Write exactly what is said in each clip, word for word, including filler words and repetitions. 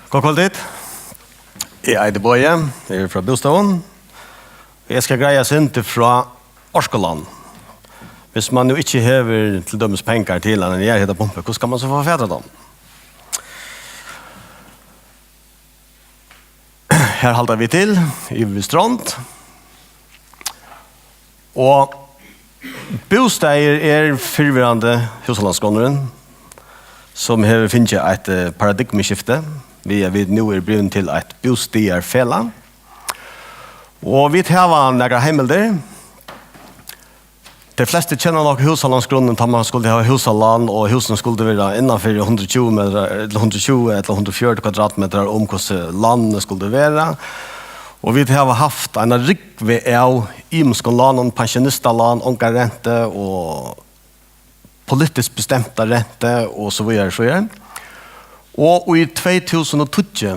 Gott kvøldið. Eg eiti Bogi, eg eri frá Bústaðum. Eg skal greiða eitt sindur frá orkulán. Viss mann nú ikki hevur til dømis pengar til eina jarðhitapumpu, hvussu skal mann so fáa fatur á teimum? Her halda vit til, yvir við Strond. Og Bústaðir er fyrrverandi Húsalánsgrunnurin, sum hevur fingið eitt, eh, paradigmuskifti, við at vit nú eru blivin til eitt bústaðarfelag. Og vit hava nakrar heimildir. Tey flestu kenna nokk Húsalánsgrunnin, tá man skuldi hava húsalán, og húsini skuldu vera innan fyri hundrað og tjúgu metrar, ella hundrað og tjúgu ella hundrað og fjøruti kvadratmetrar, um hvussu lánini skuldu vera. Og vit hava havt eina rúgvu av ymiskum lánum, pensjonistalán, onga rentu og politiskt bestemta rentu og so víðari, so víðari. Og í tvey túsund og tíggju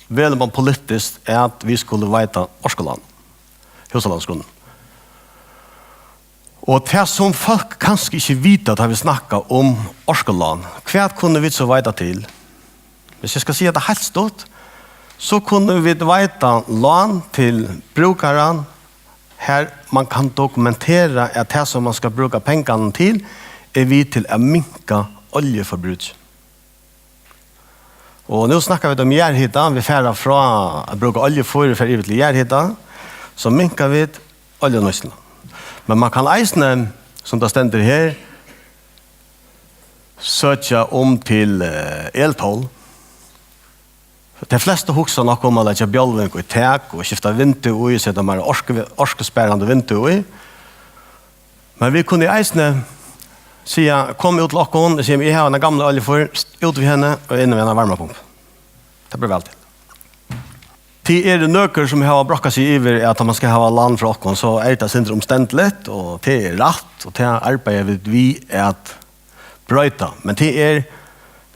velur man politiskt at vit skulu veita orkulán, Húsalánsgrunnin. Og tað, sum fólk kanska ikki vita, tá vit snakka um orkulán, hvat kunnu vit so veita til? Hvis eg skal siga tað heilt stutt, so kunnu vit veita lán til brúkaran, har man kann dokumentera, at tað, sum man skal brúka pengarnar til, er við til at minka oljuforbrúkið. Og nú snakka vit um jarðhita, vit fara frá at brúka oljufýr, vit fara yvir til jarðhita, so minka vit oljunýtsluna. Men man kann eisini, sum tað stendur her, søkja um til, eh, eltól. Tey flestu hugsa nokk um at leggja bjálving í tak og skifta vindu í, seta meira orku-, orkusparandi vindu í. Men vit kunnu eisini siga, "Kom út til okkum," og siga, "Eg havi eina gamla oljufýr, út við henni og inn við eina varmapumpu." Tað ber væl til. Tað eru nøkur, sum hava brokkað seg yvir, at man skal hava lán frá okkum, so er tað sindur umstendiligt, og tað er rætt, og tað arbeiða vit við at broyta. Men tað er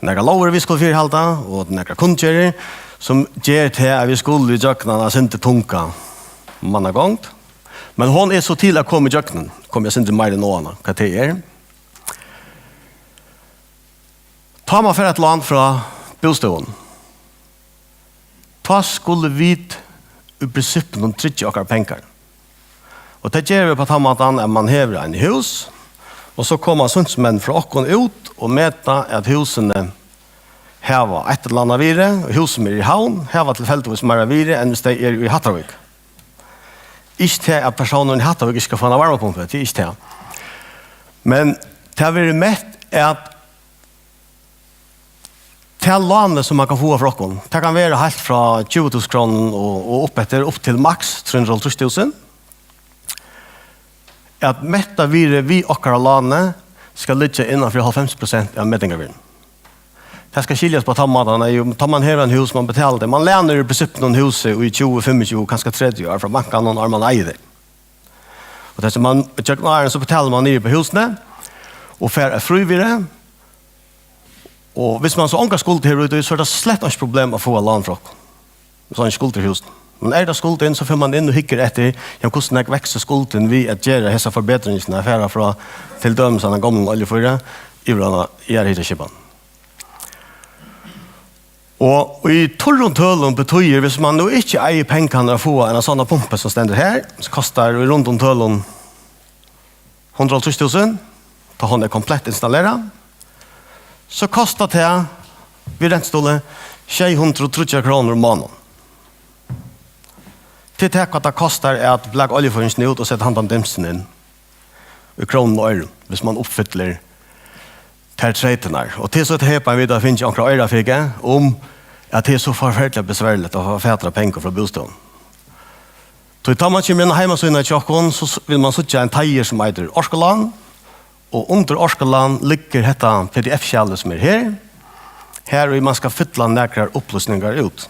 nakrar lógir, vit skulu fyrihalda, og nakrar kunngerðir, sum ger tað, at vit skulu í gjøgnum eina sindur tunga mannagongd. Men hon er so til at koma í gjøgnum, komi eg sindur meira inn á hana, hvat tað er. Tá man fær eitt lán frá Bústøðum, tá skulu vit í prinsippinum tryggja okkara pengar. Og tað gera vit upp á tann mátan, at man hevur eini hús, og so koma sýnsmenn frá okkum út og meta, at húsini hava eitt ella annað virði, og hús sum eru í Havn hava tilfeldigvis meira virði enn hvis tey eru í Hattarvík. Ikki tað, at persónurin í Hattarvík ikki skal fáa eina varmapumpu, tað er ikki tað. Men tað verður mett, at tað lánið, sum man kann fáa frá okkum, tað kann vera heilt frá tjúgu túsund krónum og, og upp eftir, upp til maks trý hundrað og hálvtrýss túsund. At metta virðið við okkara láni skal liggja innan fyri hálvfems prosent av metingarvirðinum. Tað skal skiljast á tann mátan, at jú, tá man hevur eini hús, man betalir tað, man lænir í prinsippinum húsið í tjúgu, fimmogtjúgu, kanska tretivu ár frá bankanum, áðrenn man eigur tað. Og tað sum man gjøgnum árini, so betalir man niður á húsini og fær eitt frívirði. Og hvis man so onga skuld hevur út í, so er tað slett einki problem at fáa lán frá okkum. So ein skuld í húsini. Men er tað skuldin, so fer man inn og hyggur eftir, ja, hvussu nógv veksur skuldin við at gera hesa forbetringina, at fara frá til dømis einum gomlum oljufýri yvir á eina jarðhitaskipan. Og í turrum tølum betýðir, hvis man nú ikki eigur pengarnar at fáa eina sånn pumpu sum stendur her, sum kostar í rundum tølum hundrað og hálvtrýss túsund, tá hon er komplett installerað, so kostar tað við rentustuðli sjey hundrað og tríggjar krónur um mánaðin. Til tað, hvat tað kostar at blaka oljufýringina út og seta handan dimsin inn í krónum og oyrum, hvis man uppfyllir tær treytirnar. Og til so at hepa vit hava fingið onkra oyrafika um, at tað er so forferdiliga besværligt at fáa fatur á pengum frá Bústøðum. Tí tá man kemur inn á heimasíðuna hjá okkum, so s-, vil man síggja ein teigur sum eitur Orkulán, og undir Orkulán liggur hetta P D F-skjalið sum er her, har ið man skal fylla nakrar upplýsingar út.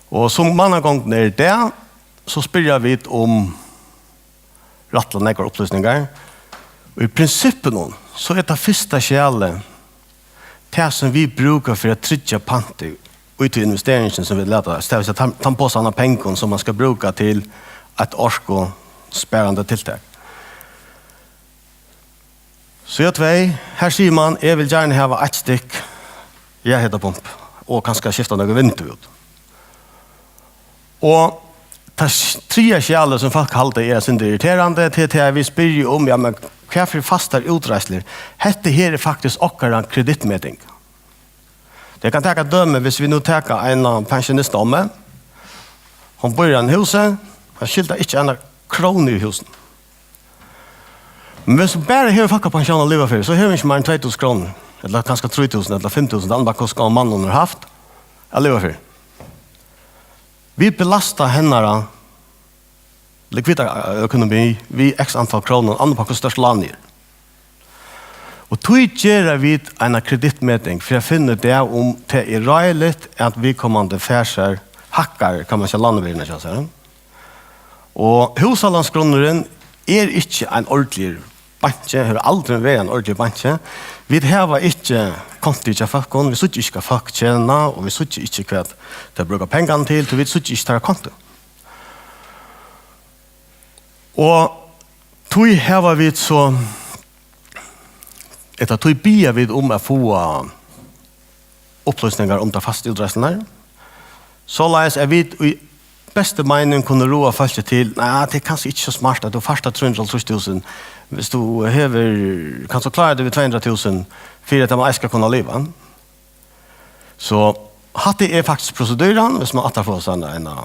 Og sum mannagongdin er í dag, so spyrja vit um rættiliga nógvar upplýsingar. Og í prinsippinum, so er tað fyrsta skjalið tað, sum vit brúka fyri at tryggja pant í, í tí investeringini, sum vit lata, tað vil siga, tann, tann posan av pengum, sum man skal brúka til eitt orkusparandi tiltak. Síða tvey, her sigur man, "Eg vil gjarna hava eitt stykk jarðhitapumpu, og kanska skifta nøkur vindeygu út. Og tað s-, triðja skjalið, sum fólk halda er eitt sindur irriterandi, tað er tað, at vit spyrja um, ja, men hvat fyri fastar útreiðslur? Hetta her er faktiskt okkara kredittmeting. Eg kann taka dømi, hvis vit nú taka eina pensjonistommu. Hon býr í einum húsi, hon skyldar ikki eina krónu í húsinum. Men hvis hon bara hevur fólkapensjón at liva fyri, so hevur hon ikki meir enn tvey túsund krónur, ella kanska trý túsund, ella fimm túsund, tað er bara hvussu góðan mann hon hevur havt, at liva fyri. Vit belasta hennara likvida økonomi við x antal krónur, annað upp á hvussu stórt lánið er. Og tí gera vit eina kredittmeting fyri at finna út av, um tað er ráðiligt, at viðkomandi fær sær, hækkar, kann man siga, lánabyrðina hjá sær. Og húsalánsgrunnurin er ikki ein ordiligur banki, hevur aldrin verið ein ordiligur banki. Vit hava ikki kontu hjá fólkum, vit síggja ikki, hvat fólk tjena, og vit síggja ikki, hvat tey brúka pengarnar til, tí vit síggja ikki teirra kontu. Og tí hava vit so, ella tí biðja vit um at fáa upplýsingar um tær fastu útreiðslurnar, soleiðis at vit í bestu meining kunnu ráða fólki til, nei, tað er kanska ikki so smart, at tú fært tað trý hundrað og hálvtrýss túsund, hvis tú hevur, kanst tú klára teg við tvey hundrað túsund, fyri at tað má eisini kunna liva. So hatta er faktiskt proseduran, hvis man ætlar at fáa sær eina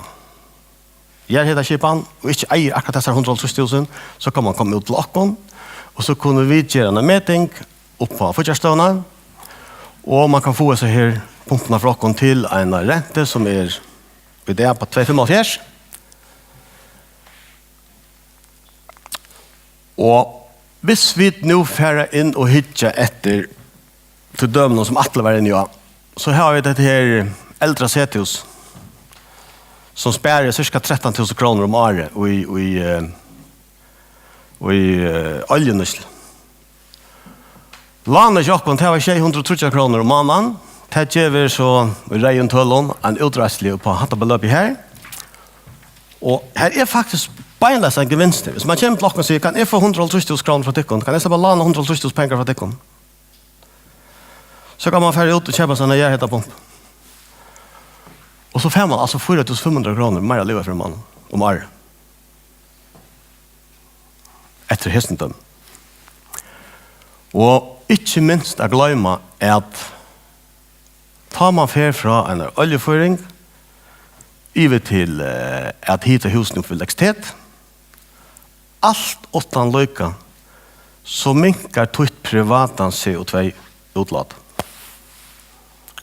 jarðhitaskipan og ikki eigur akkurát hesar hundrað og hálvtrýss túsund, so kann man koma út til okkum, og so kunnu vit gera eina meting upp á fíggjarstøðuna, og man kann fáa hesa her pumpuna frá okkum til eina rentu, sum er í dag á tvey komma fimmoghálvfjerðs. Og hvis vit nú fara inn og hyggja eftir til dømunum, sum Atli var inni á, so hava vit hetta her eldra sethús, sum sparir sirka trettan túsund krónur um árið í, í, eh, í, eh, oljunýtslu. Lánið hjá okkum, tað var sjey hundrað og tríggjar krónur um mánaðin. Tað gevur so í reyðum tølum ein útreiðslu upp á hatta beløpið her. Og her er faktiskt beinleiðis ein gevinstur. Hvis man kemur til okkum og sigur, kann eg fáa hundrað og hálvtrýss túsund krónur frá tykkum? Kann eg sleppa at lána hundrað og hálvtrýss túsund pengar frá tykkum? So kann man fara út og keypa sær eina jarðhitapumpu. Og so fær man altso fýra túsund fimm hundrað krónur meira at liva fyri um mánaðin, um árið. Eftir hesum dømi. Og ikki minst at gloyma, at tá man fer frá einari oljufýring yvir til, eh, at hita húsini upp við elektrisitet, alt uttan líka, so minkar títt privata C O tvey útlát.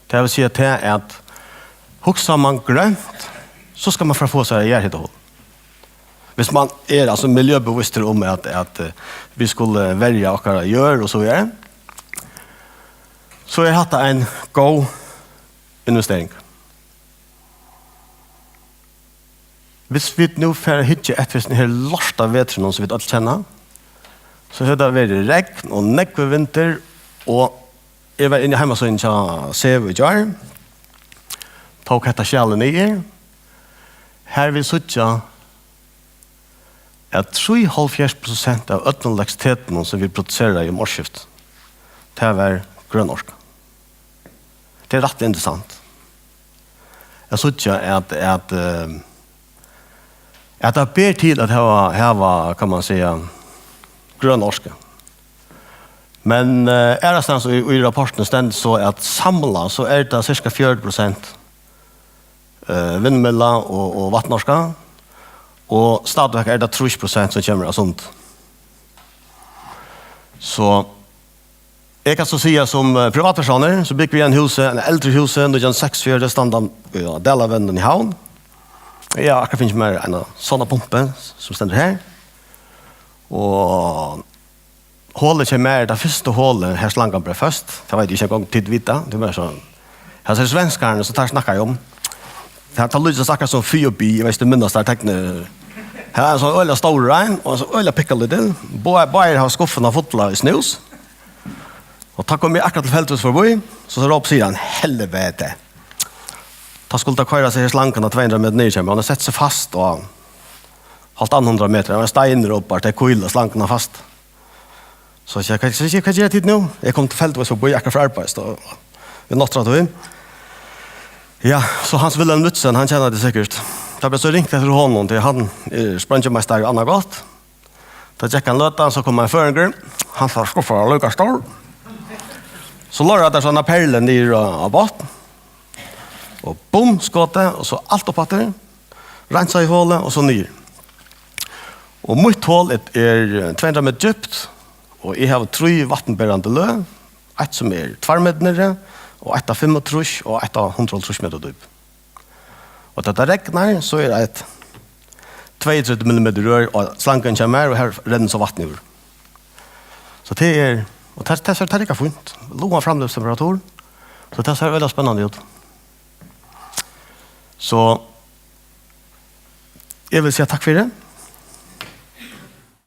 Tað vil siga tað, at hugsar man grønt, so skal man fara at fáa sær jarðhitahol. Hvis man er, altso, miljøbevistur um, at, at, eh, vit skulu verja okkara jørð og so víðari, so er hatta ein góð investering. Hvis vit nú fara at hyggja eftir hesum her lorta vetrinum, sum vit øll kenna, so hevur tað verið regn og nógvur vindur, og eg var inni á heimasíðuni hjá SEV í gjár, tók hetta skjalið niður. Her vit síggja, at trýoghálvfjerðs prosent av øllum elektrisitetinum, sum vit produseraðu um ársskiftið, tað var grøn orka. Tað er rætt interessant at síggja, at, at, eh, at tað ber til at hava, hava, kann man siga, grøn orka. Men, eh, aðrastaðni í, í rapportini stendur so, at samlað so er tað sirka fjøruti prosent, eh, vindmylla og, og vatnorka, og stadigvæk er tað trýss prosent, sum kemur av sund. So eg kann so siga, sum, eh, privatpersónur, so búgvi eg í einum húsi, einum eldri húsi, nítjan hundrað og seksogfjøruti, standa, ja, Dalavegnum í Havn. Eg havi akkurát fingið mær eina sovorðna pumpu, sum stendur her. Og holið hjá mær er tað fyrsta holið, har slangan bleiv føst. Tað veit eg ikki eingong, tit vita. Tað er meira so, hasir svenskararnir, sum teir snakka um, tað, tað líkist akkurát sum Fy og Bi, eg veit ikki, um tit minnast tær tekni-, her er ein sånn øgiliga stórur ein, og ein sånn øgiliga pikkalítil. Báðir, báðir hava skuffuna fulla í snús. Og tá kom eg akkurát tilfeldigvis forbí, so, so róp, sigur hann: "Helvete!" Tá skuldi tað koyra seg her slangan á tvey hundrað metur niður hjá mær. Hann hevur sett seg fast á hálvt annað hundrað metrar. Hann var steinrópar, tey kýla slanguna fast. So eg sigi: "Hvat, so eg sigi, hvat gera tit nú?" Eg kom tilfeldigvis forbí akkurát frá arbeiði, so við nátturðatíð. Ja, so Hans Wilhelm Lützen, hann kenna tey sikkurt. Tað bleiv so ringt eftir honum, tí hann er spreingimeistari og annað gott. Tá gekk ein løta, so kom ein føroyingur. Hann sá skuffan líka stór. So loysti hann so eina perlu niður á, á botn. Og bum, skotið, og so alt upp aftur. Reinsaði holið, og so niður. Og mítt hol er, er tvey hundrað metur djúpt, og eg havi trý vatnberandi løg. Eitt sum er tveir metrar niðri, og eitt á fimmogtrýss, og eitt á hundrað og hálvtrýss metra dýp. Og tá tað regnar, so er eitt tveyogtretivu millimetur rør, og slangan kemur, og her rennur so vatn yvir. So tað er, og tað, tað, tað riggar fínt. Lágan framløpstemperatur, so tað sær veldig spennandi út. So eg vil siga takk fyri.